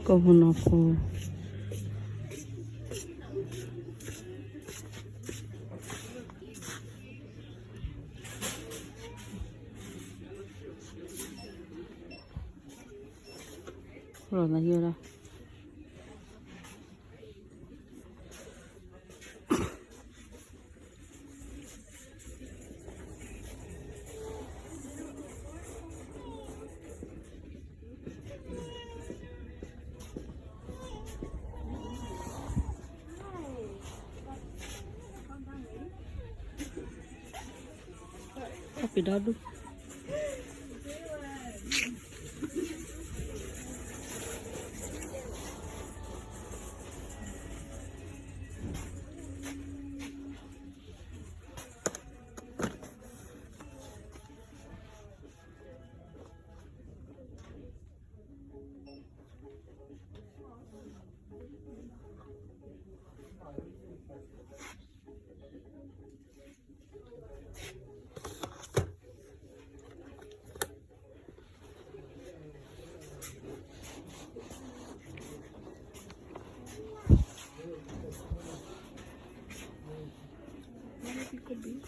ကိးမနီၤဖိ လီၤနယိဒၣ် ခီၣ်ဖံးဒီဒူၣ် ဒီး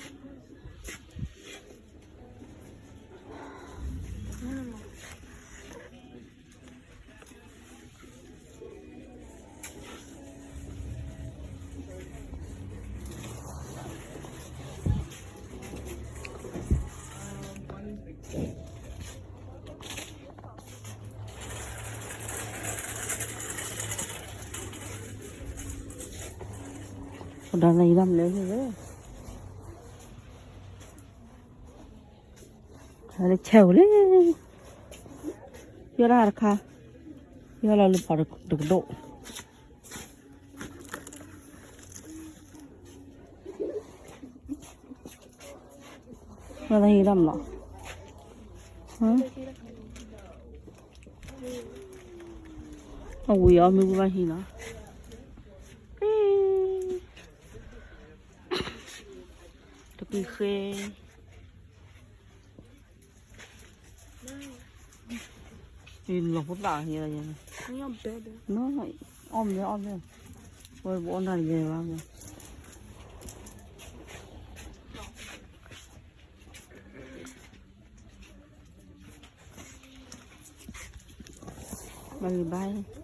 နအံၤဒၣ်မလဲၣ်, ဟဲလၢဆဲးဧိၤလံ, ယီၢ်ဒၣ်တခါ, ယီၢ်လီၤလၢဖီတကဒိၣ်. ဘၣ်သးဟံးဒၣ်မလီၤ, အဝံၤအီၤမ့ၢ်ဘၣ်ဟံးလီၤ, တပံၤဃ့ လီၤဖိသၣ်ယဲ, အီၣ်မ့ၢ်အီၣ်မ့ၢ်, ဝဲပအီၣ်နၢ်တယဲဘၣ်, ဘၣ်ဂ့ၤဘၣ်.